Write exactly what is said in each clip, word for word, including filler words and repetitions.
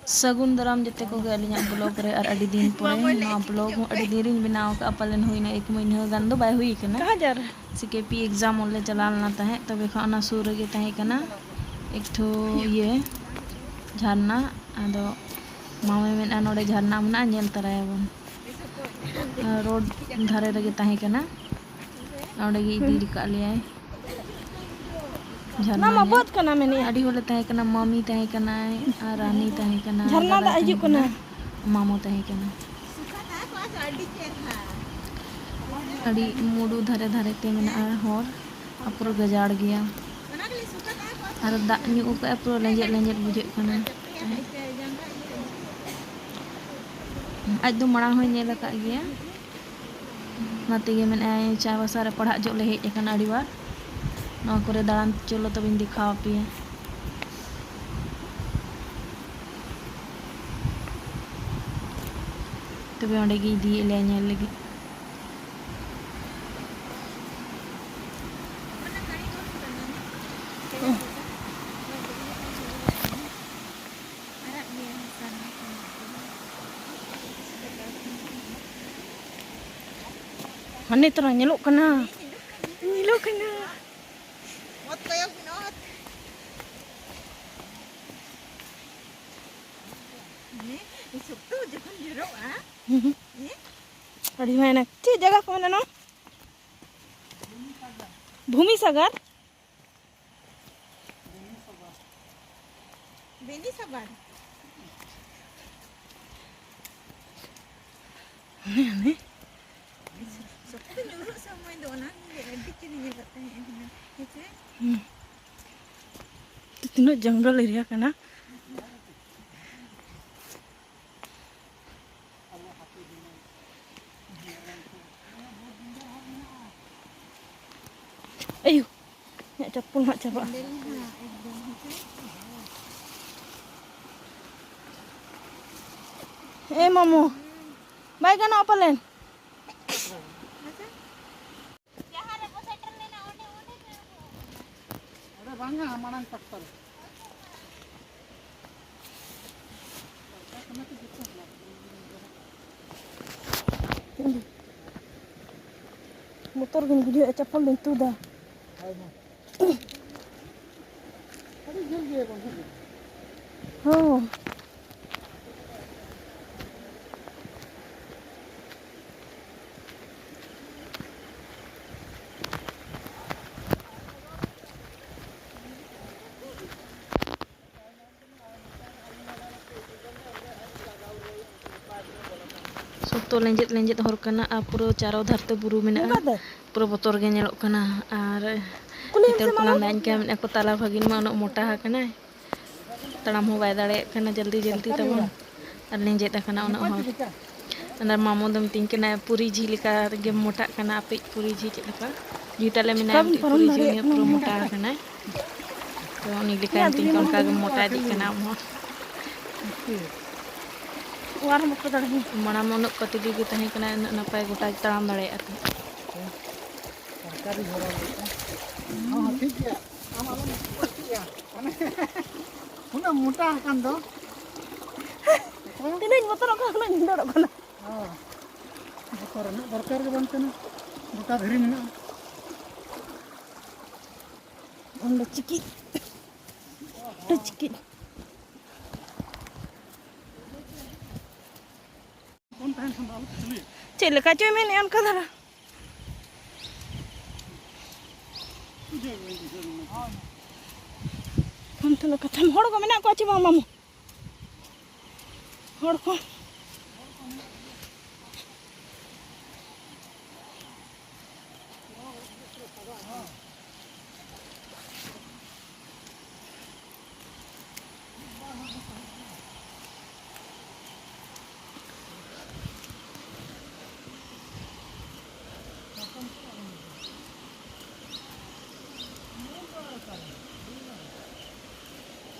ᱥᱟᱹᱜᱩᱱ ᱫᱟᱨᱟᱢ ᱡᱚᱛᱚ ᱠᱚᱜᱮ ᱟᱹᱞᱤᱧᱟᱜ ᱵᱞᱚᱜ ᱨᱮ᱾ ᱟᱨ ᱟᱹᱰᱤ ᱫᱤᱱ ᱯᱚᱨᱮ ᱱᱚᱣᱟ ᱵᱞᱚᱜ ᱦᱚᱸ ᱟᱹᱰᱤ ᱫᱤᱱ ᱨᱤᱧ ᱵᱮᱱᱟᱣ ᱟᱠᱟᱫᱼᱟ, ᱯᱟᱞᱮᱱ ᱦᱩᱭᱱᱟ ᱮᱠ ᱢᱟᱹᱦᱱᱟᱹ ᱜᱟᱱ ᱫᱚ ᱵᱟᱭ ᱦᱩᱭ ᱠᱟᱱᱟ᱾ ᱥᱤ ᱠᱮ ᱯᱤ ᱮᱠᱡᱟᱢ ᱚᱞ ᱞᱮ ᱪᱟᱞᱟᱣ ᱞᱮᱱᱟ ᱛᱟᱦᱮᱸᱫ, ᱛᱚᱵᱮ ᱠᱷᱟᱱ ᱚᱱᱟ ᱥᱩᱨ ᱨᱮᱜᱮ ᱛᱟᱦᱮᱸ ᱠᱟᱱᱟ ᱮᱠᱴᱷᱩ ᱤᱭᱟᱹ ᱡᱷᱟᱨᱱᱟ᱾ ᱟᱫᱚ ᱢᱟᱢᱮ ᱢᱮᱱᱮᱫᱼᱟ ᱱᱚᱰᱮ ᱡᱷᱟᱨᱱᱟ ᱢᱮᱱᱟᱜᱼᱟ, ᱧᱮᱞ ᱛᱟᱨᱟᱭᱟᱵᱚᱱ᱾ ᱨᱳᱰ ᱫᱷᱟᱨᱮ ᱨᱮᱜᱮ ᱛᱟᱦᱮᱸ ᱠᱟᱱᱟ, ᱚᱸᱰᱮ ᱜᱮ ᱤᱫᱤ ᱟᱠᱟᱫ ᱞᱮᱭᱟᱭ᱾ ᱡᱷᱟᱨᱱᱟ ᱚᱱᱟ ᱢᱟ ᱧᱮᱞ᱾ ᱵᱟᱹᱫᱽ ᱠᱟᱱᱟ ᱢᱮᱱᱮᱫᱼᱟ᱾ ᱟᱹᱰᱤ ᱦᱚᱲ ᱞᱮ ᱛᱟᱦᱮᱸ ᱠᱟᱱᱟ, ᱢᱟᱢᱤ ᱛᱟᱦᱮᱸ ᱠᱟᱱᱟᱭ ᱟᱨ ᱨᱟᱱᱤ ᱛᱟᱦᱮᱸ ᱠᱟᱱᱟ, ᱡᱷᱟᱨᱱᱟ ᱫᱟᱫᱟᱭ ᱫᱟᱜ ᱦᱤᱡᱩᱜ ᱛᱟᱦᱮᱸ ᱠᱟᱱᱟ᱾ ᱠᱟᱱᱟ, ᱢᱟᱢᱚ ᱛᱟᱦᱮᱸ ᱠᱟᱱᱟ᱾ ᱟᱹᱰᱤ ᱢᱩᱰᱩ ᱫᱷᱟᱨᱮ ᱫᱷᱟᱨᱮ ᱛᱮ ᱢᱮᱱᱟᱜᱼᱟ ᱦᱚᱨ, ᱟᱨ ᱯᱩᱨᱟᱹ ᱜᱟᱡᱟᱲ ᱜᱮᱭᱟ᱾ ᱟᱨ ᱫᱟᱜ ᱧᱩ ᱠᱟᱜᱼᱟ, ᱯᱩᱨᱟᱹ ᱞᱮᱸᱡᱮᱫ ᱞᱮᱸᱡᱮᱫ ᱵᱩᱡᱷᱟᱹᱜ ᱠᱟᱱᱟ᱾ ᱟᱡ ᱫᱚ ᱢᱟᱲᱟᱝ ᱦᱚᱸᱭ ᱧᱮᱞ ᱟᱠᱟᱫ ᱜᱮᱭᱟ᱾ ᱚᱱᱟ ᱛᱮᱜᱮ ᱢᱮᱱᱮᱫᱼᱟᱭ ᱪᱟᱭᱵᱟᱥᱟ ᱨᱮ ᱯᱟᱲᱦᱟᱜ ᱡᱚᱜ ᱞᱮ ᱦᱮᱡ ᱟᱠᱟᱱᱟ ᱟᱹᱰᱤ ᱵᱟᱨ᱾ ᱱᱚᱣᱟ ᱠᱚᱨᱮ ᱫᱟᱬᱟᱱ ᱪᱚᱞᱚ ᱛᱚᱵᱮᱧ ᱫᱮᱠᱷᱟᱣ ᱟᱯᱮᱭᱟ᱾ ᱛᱚᱵᱮ ᱚᱸᱰᱮ ᱜᱮ ᱤᱫᱤᱭᱮᱫ ᱞᱮᱭᱟ ᱧᱮᱞ ᱞᱟᱹᱜᱤᱫ᱾ ᱦᱟᱱᱮ ᱛᱚᱨᱟ ᱧᱮᱞᱚᱜ ᱠᱟᱱᱟ᱾ ᱧᱮᱞᱚᱜ ᱠᱟᱱᱟ᱾ ᱚᱛ ᱠᱚᱭᱚᱜ ᱵᱤᱱ, ᱚᱛ᱾ ᱦᱮᱸ, ᱥᱚᱠᱛᱚ ᱡᱚᱠᱷᱚᱱ ᱡᱚᱨᱚᱜᱼᱟ᱾ ᱦᱩᱸ᱾ ᱦᱮᱸ? ᱟᱹᱰᱤ ᱢᱟᱭᱱᱟ᱾ ᱪᱮᱫ ᱡᱟᱭᱜᱟ ᱠᱚ ᱢᱮᱱᱟ ᱱᱚᱣᱟ? ᱵᱷᱩᱢᱤ ᱥᱟᱜᱟᱨ᱾ ᱵᱮᱱᱤ ᱥᱟᱜᱟᱨ᱾ ᱦᱟᱱᱮ, ᱦᱟᱱᱮ᱾ ᱥᱚᱠᱛᱚ ᱧᱩᱨᱩᱜ ᱥᱚᱢᱚᱭ ᱫᱚ ᱚᱱᱟ ᱜᱮ ᱟᱹᱰᱤ ᱪᱮᱦᱨᱟ ᱧᱮᱞᱚᱜ ᱛᱟᱦᱮᱸ ᱠᱟᱱᱟ, ᱦᱮᱸ ᱥᱮ? ᱦᱩᱸ᱾ ᱛᱚ ᱛᱤᱱᱟᱹᱜ ᱡᱚᱝᱜᱚᱞ ᱮᱨᱤᱭᱟ ᱠᱟᱱᱟ᱾ ᱟᱭᱳ, ᱤᱧᱟᱹᱜ ᱪᱟᱯᱯᱚᱞ ᱦᱟᱸᱜ ᱪᱟᱵᱟᱜᱼᱟ᱾ ᱮ ᱢᱟᱢᱩ, ᱵᱟᱭ ᱜᱟᱱᱚᱜᱼᱟ ᱯᱟᱞᱮᱱ᱾ ᱚᱸᱰᱮ ᱵᱟᱝᱟ, ᱢᱟᱲᱟᱝ ᱴᱨᱟᱠᱴᱟᱨ᱾ ᱵᱚᱛᱚᱨ ᱜᱤᱧ ᱵᱩᱡᱷᱟᱹᱣᱮᱫᱼᱟ, ᱪᱟᱯᱚᱞ ᱫᱚᱧ ᱛᱩᱫᱟ᱾ ᱦᱚᱸ᱾ ᱥᱚᱠᱛᱚ ᱞᱮᱸᱡᱮᱫ ᱞᱮᱸᱡᱮᱫ ᱦᱚᱨ ᱠᱟᱱᱟ ᱟᱨ ᱯᱩᱨᱟᱹ ᱪᱟᱨᱚ ᱫᱷᱟᱨᱛᱮ ᱵᱩᱨᱩ ᱢᱮᱱᱟᱜᱼᱟ᱾ ᱯᱩᱨᱟᱹ ᱵᱚᱛᱚᱨ ᱜᱮ ᱧᱮᱞᱚᱜ ᱠᱟᱱᱟ᱾ ᱟᱨ ᱠᱩᱞᱤᱭᱮᱢ ᱜᱤᱫᱟᱹᱨ ᱥᱮ ᱠᱚ ᱢᱟᱢᱟ᱾ ᱞᱟᱸᱫᱟᱧ ᱠᱟᱱᱟ, ᱢᱮᱱᱮᱫ ᱠᱚ, "ᱛᱟᱞᱟ ᱵᱷᱟᱹᱜᱤᱱ ᱢᱟ ᱩᱱᱟᱹᱜ ᱢᱚᱴᱟ ᱟᱠᱟᱱᱟᱭ, ᱛᱟᱲᱟᱢ ᱦᱚᱸ ᱵᱟᱭ ᱫᱟᱲᱮᱭᱟᱜ ᱠᱟᱱᱟ ᱡᱚᱞᱫᱤ ᱡᱚᱞᱫᱤ ᱛᱟᱵᱚᱱ, ᱟᱨ ᱞᱮᱸᱡᱮᱫ ᱟᱠᱟᱱᱟ ᱩᱱᱟᱹᱜ ᱦᱚᱨ᱾" ᱟᱨ ᱢᱟᱢᱚ ᱫᱚ ᱢᱤᱛᱟᱹᱧ ᱠᱟᱱᱟᱭ, "ᱯᱩᱨᱤ ᱡᱷᱤ ᱞᱮᱠᱟ ᱜᱮᱢ ᱢᱚᱴᱟᱜ ᱠᱟᱱᱟ, ᱟᱯᱮᱭᱤᱡ ᱯᱩᱨᱤ ᱡᱷᱤ ᱪᱮᱫ ᱞᱮᱠᱟ?" ᱡᱷᱤ ᱛᱟᱞᱮ ᱢᱮᱱᱟᱭᱟ, ᱪᱤᱠᱟᱵᱤᱱ ᱢᱤᱫᱴᱤᱡ ᱯᱟᱨᱚᱢ ᱯᱩᱨᱤ ᱡᱷᱤ, ᱫᱟᱲᱮᱭᱟᱜ ᱩᱱᱤ ᱦᱚᱸ ᱠᱟᱱᱟ ᱯᱩᱨᱟᱹ ᱢᱚᱴᱟ ᱢᱚᱴᱟ ᱟᱠᱟᱱᱟᱭ᱾ ᱛᱚ ᱩᱱᱤ ᱞᱮᱠᱟ ᱢᱮᱛᱟᱹᱧ ᱠᱟᱱᱟ, "ᱚᱱᱠᱟ ᱜᱮᱢ ᱢᱚᱴᱟ ᱤᱫᱤᱜ ᱠᱟᱱᱟ ᱟᱢ ᱦᱚᱸ᱾" ᱚᱣᱟᱨ ᱦᱚᱸ ᱵᱟᱠᱚ ᱫᱟᱲᱮᱭᱟᱜᱼᱟ᱾ ᱢᱟᱲᱟᱝ ᱢᱟ ᱩᱱᱟᱹᱜ ᱯᱟᱹᱛᱞᱤ ᱜᱮ ᱛᱟᱦᱮᱸ ᱠᱟᱱᱟ, ᱩᱱᱟᱹᱜ ᱱᱟᱯᱟᱭ ᱜᱚᱴᱟ ᱛᱟᱲᱟᱢ ᱫᱟᱲᱮᱭᱟᱜᱼᱟ ᱛᱟᱦᱮᱸᱫ᱾ ᱥᱚᱨᱠᱟᱨᱤ ᱦᱚᱨᱟ ᱞᱮᱠᱟ᱾ ᱦᱚᱸ, ᱦᱚᱸ, ᱴᱷᱤᱠ ᱜᱮᱭᱟ᱾ ᱟᱢ ᱟᱞᱚᱢ ᱵᱟᱹᱲᱛᱤᱜᱼᱟ᱾ ᱢᱟᱱᱮ, ᱩᱱᱟᱹᱜ ᱢᱚᱴᱟ ᱟᱠᱟᱱ ᱫᱚ᱾ ᱛᱤᱱᱟᱹᱜ ᱤᱧ ᱵᱚᱛᱚᱨᱚᱜ ᱠᱟᱱᱟ, ᱩᱱᱟᱹᱜ ᱤᱧ ᱵᱷᱤᱸᱫᱟᱹᱲᱚᱜ ᱠᱟᱱᱟ᱾ ᱦᱚᱸ, ᱵᱚᱛᱚᱨ ᱨᱮᱱᱟᱜ ᱫᱚᱨᱠᱟᱨ ᱜᱮ ᱵᱟᱝ ᱠᱟᱱᱟ᱾ ᱜᱚᱴᱟ ᱫᱷᱤᱨᱤ ᱢᱮᱱᱟᱜᱼᱟ᱾ ᱚᱸᱰᱮ ᱪᱤᱠᱤᱡ, ᱚᱸᱰᱮ ᱪᱤᱠᱤᱡ᱾ ᱪᱮᱫ ᱞᱮᱠᱟ ᱪᱚᱭ ᱢᱮᱱᱮᱫᱼᱟ ᱚᱱᱠᱟ ᱫᱷᱟᱨᱟ᱾ ᱯᱷᱳᱱ ᱛᱮᱞᱮ ᱠᱟᱛᱷᱟᱢ, ᱦᱚᱲ ᱠᱚ ᱢᱮᱱᱟᱜ ᱠᱚᱣᱟ ᱪᱮ ᱵᱟᱝ ᱢᱟᱢᱩ? ᱦᱚᱲ ᱠᱚ᱾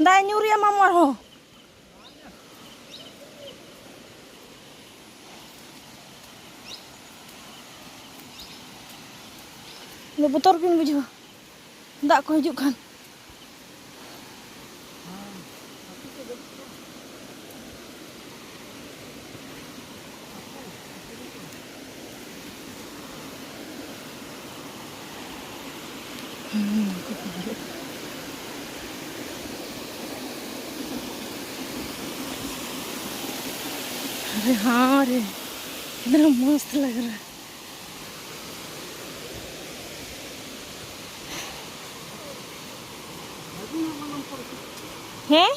ᱫᱟᱜ ᱧᱩᱨᱩᱭᱟ ᱢᱟᱢᱟ ᱦᱚᱸ᱾ ᱵᱚᱛᱚᱨ ᱜᱤᱧ ᱵᱩᱡᱷᱟᱹᱣᱟ, ᱫᱟᱜ ᱠᱚ ᱦᱤᱡᱩᱜ ᱠᱷᱟᱱ᱾ अरे हाँ रे, कितना मस्त लग रहा है। हैं?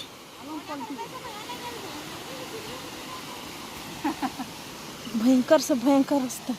भयंकर से भयंकर रास्ता।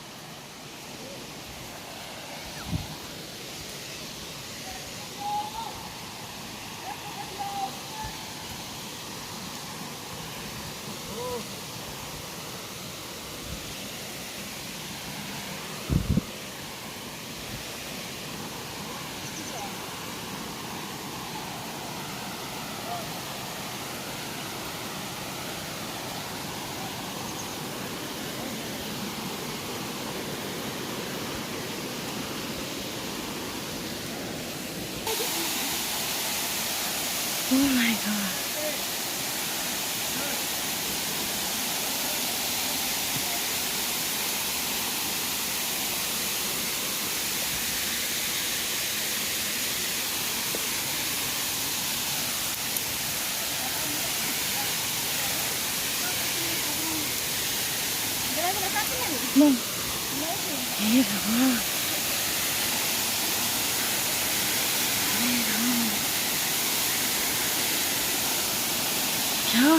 Oh my God. हे भगवान। हे राम। क्या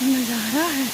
नजारा है।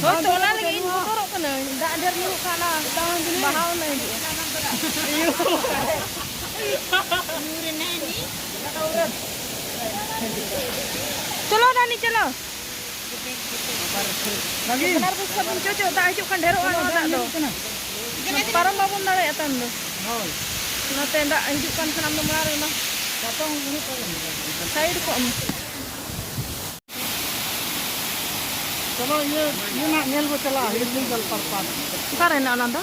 ᱦᱳᱭ ᱛᱚ, ᱚᱱᱟ ᱞᱟᱹᱜᱤᱫ ᱤᱧ ᱵᱚᱛᱚᱨᱚᱜ ᱠᱟᱹᱱᱟᱹᱧ, ᱫᱟᱜ ᱰᱷᱮᱨ ᱧᱩᱨᱩᱜ ᱠᱷᱟᱱ ᱚᱱᱟ ᱵᱟᱦᱟᱣ ᱱᱟ ᱦᱤᱡᱩᱜᱼᱟ᱾ ᱪᱚᱞᱚ ᱨᱟᱱᱤ, ᱪᱚᱞᱚ᱾ ᱵᱟᱱᱟᱨ ᱯᱟᱥᱴᱟ ᱵᱚᱱ ᱪᱚ, ᱪᱚ, ᱫᱟᱜ ᱦᱤᱡᱩᱜ ᱠᱷᱟᱱ ᱰᱷᱮᱨᱚᱜᱼᱟ ᱱᱚᱣᱟ ᱫᱟᱜ ᱫᱚ᱾ ᱯᱟᱨᱚᱢ ᱵᱟᱵᱚᱱ ᱫᱟᱲᱮᱭᱟᱜᱼᱟ ᱛᱟᱭᱚᱢ ᱫᱚ᱾ ᱚᱱᱟᱛᱮ ᱫᱟᱜ ᱦᱤᱡᱩᱜ ᱠᱟᱱ ᱠᱷᱟᱱ ᱟᱢ ᱫᱚ ᱢᱟᱲᱟᱝ ᱨᱮ ᱚᱱᱟ ᱥᱟᱭᱤᱰ ᱠᱚᱜ ᱢᱮ᱾ ᱪᱚᱞᱚ, ᱤᱭᱟᱹ, ᱤᱭᱟᱹ ᱱᱟᱜ ᱧᱮᱞ ᱵᱚ ᱪᱟᱞᱟᱜᱼᱟ, ᱤᱞᱤᱜᱟᱞ ᱯᱟᱨᱯᱟᱥ᱾ ᱚᱠᱟᱨᱮ ᱦᱮᱱᱟᱜᱼᱟ ᱚᱱᱟ ᱫᱚ?